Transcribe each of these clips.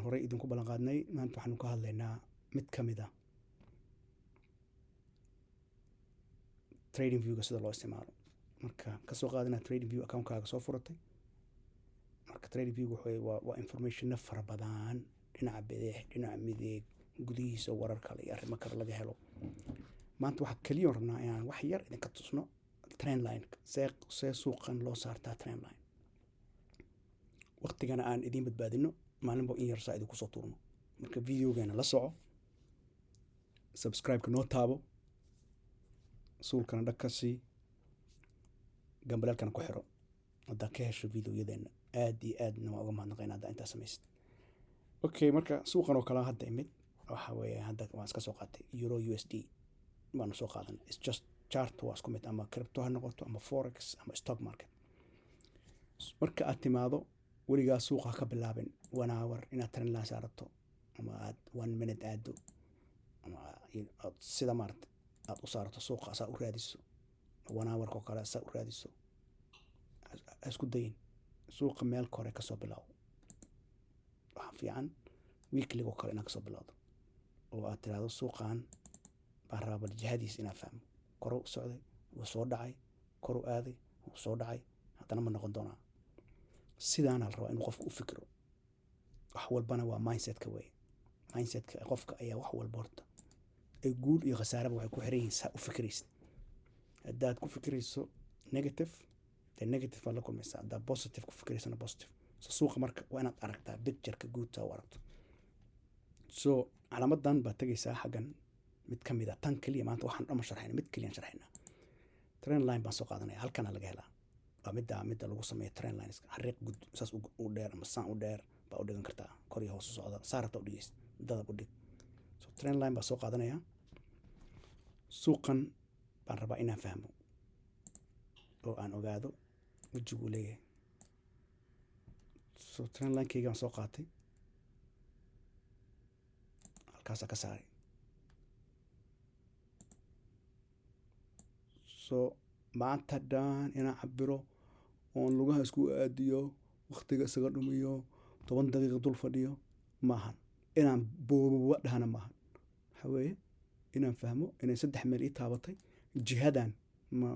Horey idinku ballan qaadnay, maanta waxaanu ka hadlaynaa mid ka mid ah trading viewga sida loo isticmaalo. Marka kasoo qaad inaad trading view accountkaaga soo furatay. Marka trading view wuxuu waa informationna fara badan, dhinaca bidix, dhinaca midig, gudihiisa warar kale iyo arrimo kale laga helo. Maanta waxaa keliya oon rabnaa inaan wax yar idinka tusno trendline, see suuqan loo saartaa trendline. Waqtigana aan idiin badbaadino, maalinba in yar saa idinku soo tuurno. Marka videogeena la soco, subscribe-ka noo taabo, suulkana dhag ka sii, gambaleelkana ku xiro haddaad ka hesho videoyadeena. Aad iyo aadna waa uga mahadnaqaynaa haddaa intaa samaysid. Okay, marka suuqan oo kale hadda imid waxa weeye, hadda waan iska soo qaatay euro USD baanu soo qaadanay. It's just chart, waa isku mid, ama crypto ha noqoto ama forex ama stock market. Marka aad timaado, weligaa suuqa ha ka bilaabin one hour inaad trendline saarato ama aad one minute aado ama aad sida maarata aad u saarato suuqa saa u raadiso one hour oo kale saa u raadiso. Ha isku dayin, suuqa meel kore kasoo bilaabo. Waxaa fiican weekly oo kale inaad kasoo bilowdo oo aad tiraahdo suuqan baan rabaa bal jihadiis inaan fahmo. Kore u socday, wuu soo dhacay, kor u aaday, wuu soo dhacay, haddana ma noqon doonaa? Sidaana la rabaa inuu qofku u fikiro. Wax walbana waa mindsetka weeye. Mindsetka qofka ayaa wax walba horta ay guul iyo khasaaraba waxay ku xiran yihiin saa u fikiraysid. Haddaad ku fikirayso negative, dee negative baad la kulmaysaa. Haddaad positive ku fikiraysana, positive. So suuqa marka waa inaad aragtaa pictureka guud saa u aragto. So calaamadan baad tegaysaa xaggan, mid ka mid a tan keliya maanta waxaan dhama sharxayna, mid keliyaan sharxaynaa. Trend line baan soo qaadanaya, halkana laga helaa. Waa midda lagu sameeyo trend lines, xariiq gud saas u dheer ama saan u dheer baa u dhigan kartaa, kor iyo hoos u socda, saa rabta u dhigaysa, dadab u dhig. So trend line baa soo qaadanaya. Suuqan baan rabaa inaan fahmo oo aan ogaado wejiguu leeyahay. So trend line-kayga baan soo qaatay, halkaasaa ka saaray. So maanta dhan inaan cabiro oon lugaha isku aadiyo, waqtiga isaga dhumiyo, 10 daqiiqa dul fadhiyo maahan, inaan booboba dhahana maahan. Waxa weeye inaan fahmo inay saddex meel ii taabatay, jihadan ma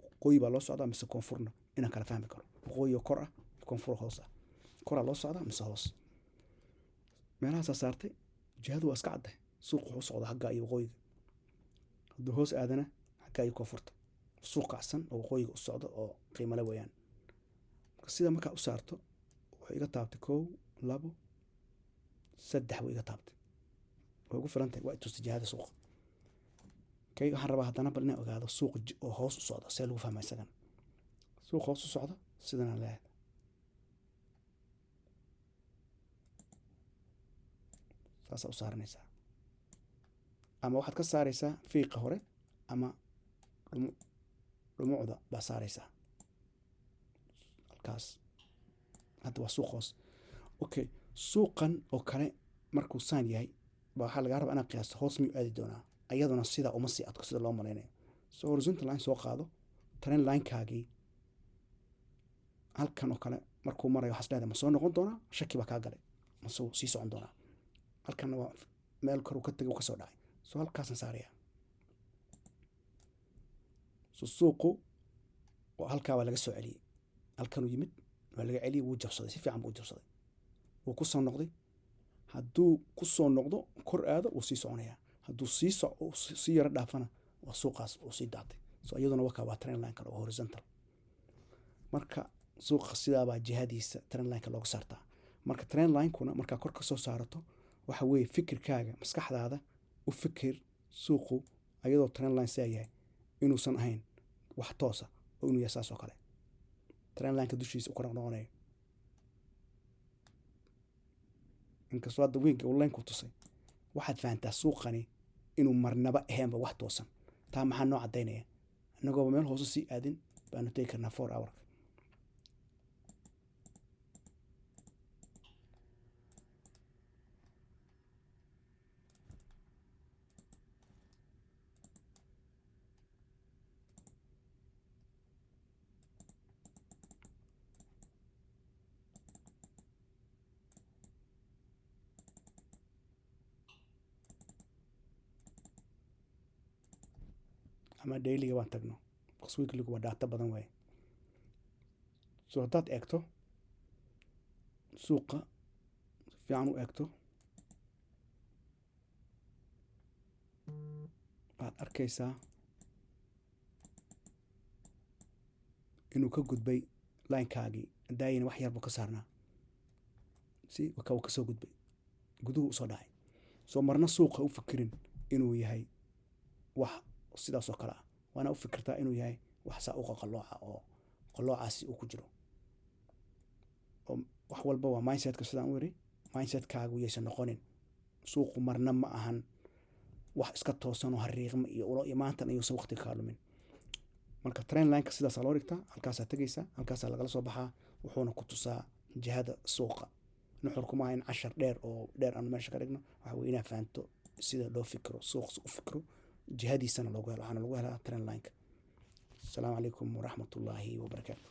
waqooyi baa loo socdaa mise koonfurna, inaan kala fahmi karo waqooyi oo kor ah iyo koonfur hoos ah, koraa loo socdaa mise hoos. Meelahaasaa saartay, jihadu waa iska caddahay. Suuq wuxuu u socdaa xaggaa iyo waqooyiga, hadduu hoos aadana xaggaa iyo koonfurta. Suuq kacsan oo waqooyiga u socda oo qiimale weeyaan. Marka sida markaa u saarto, wuxuu iga taabtay kow, labo, saddex buu iga taabtay. Way ugu filan tahay, waa i tustay jihada suuqa. Kay waxaan rabaa haddana bal inaan ogaado suuq oo hoos u socda see lagu fahmaa isagana. Suuq hoos u socda sidanaan leeyahay. Saasaa u saaranaysaa, ama waxaad ka saaraysaa fiiqa hore ama dhumucda baa saaraysaa halkaas. Hadda waa suuq hoos. Okay, suuqan oo kale markuu saan yahay ba waxaa lagaa rabaa inaad qiyaasto hoos miyuu aadi doonaa. Ayaduna sidaa uma sii adko sida loo malaynayo. So horizontal line soo qaado, trend line-kaagii halkan oo kale markuu marayo, waxaas leedahay ma soo noqon doonaa? Shaki baa kaa galay, mase wuu sii socon doonaa? Halkanna waa meel kor uu ka tegay, uu ka soo dhacay, so halkaasaan saaraya. So suuqu waa halkaa, waa laga soo celiyey, halkanuu yimid, waa laga celiyey, wuu jabsaday, si fiican buu u jabsaday, wuu ku soo noqday. Hadduu ku soo noqdo, kor aado, wuu sii soconayaa. Hadduu sii yaro dhaafana, waa suuqaas uu sii daatay. So iyaduna wakaa waa trend line kale oo horizontal. Marka suuqa sidaabaa jihadiisa trend line-ka looga saartaa. Marka trend line-kuna markaa kor ka soo saarato, waxa weeye fikirkaaga, maskaxdaada u fikir suuqu ayadoo trend line sidaa yahay inuusan ahayn wax toosa oo inuu yahay saas oo kale, trend line-ka dushiisa u kor noqonayo. Inkastoo hadda weynka uu line ku tusay, waxaad fahantaa suuqani inuu marnaba ahaynba wax toosan. Taa maxaa noo caddaynaya? Innagooba meel hoose sii aadin baanu tegi karnaa 4 hourka. Ama dailyga baan tagno, because weeklygu waa data badan waaye. So haddaad eegto suuqa, si fiican u eegto, waxaad arkaysaa inuu ka gudbay linekaagii daayina, wax yar buu ka saarnaa, si waka uu kasoo gudbay, guduhu usoo dhacay. So marna suuqa u fikirin inuu yahay wax sidaas oo kale ah, waana u fikirtaa inuu yahay wax saa u qaqalooca oo qaloocaasi uu ku jiro. Oo wax walba waa mindsetka. Sidaan u iri, mindsetkaagu yaysan noqonin suuqu marna ma ahan wax iska toosan oo hariiqma iyo ulo iyo maantan ayuusan waqtiga kaa lumin. Marka trend lineka sidaasaa loo dhigtaa, halkaasaa tegaysaa, halkaasaa lagala soo baxaa, wuxuuna ku tusaa jihada suuqa. Nuxurku maaha in cashar dheer oo dheer aanu meesha ka dhigno. Waxa weye inaad fahanto sida loo fikiro suuq, u fikiro, jihadiisana loogu helo, waxaana lagu helaa trend lineka. Asalaamu calaykum waraxmatullaahi wabarakaatu.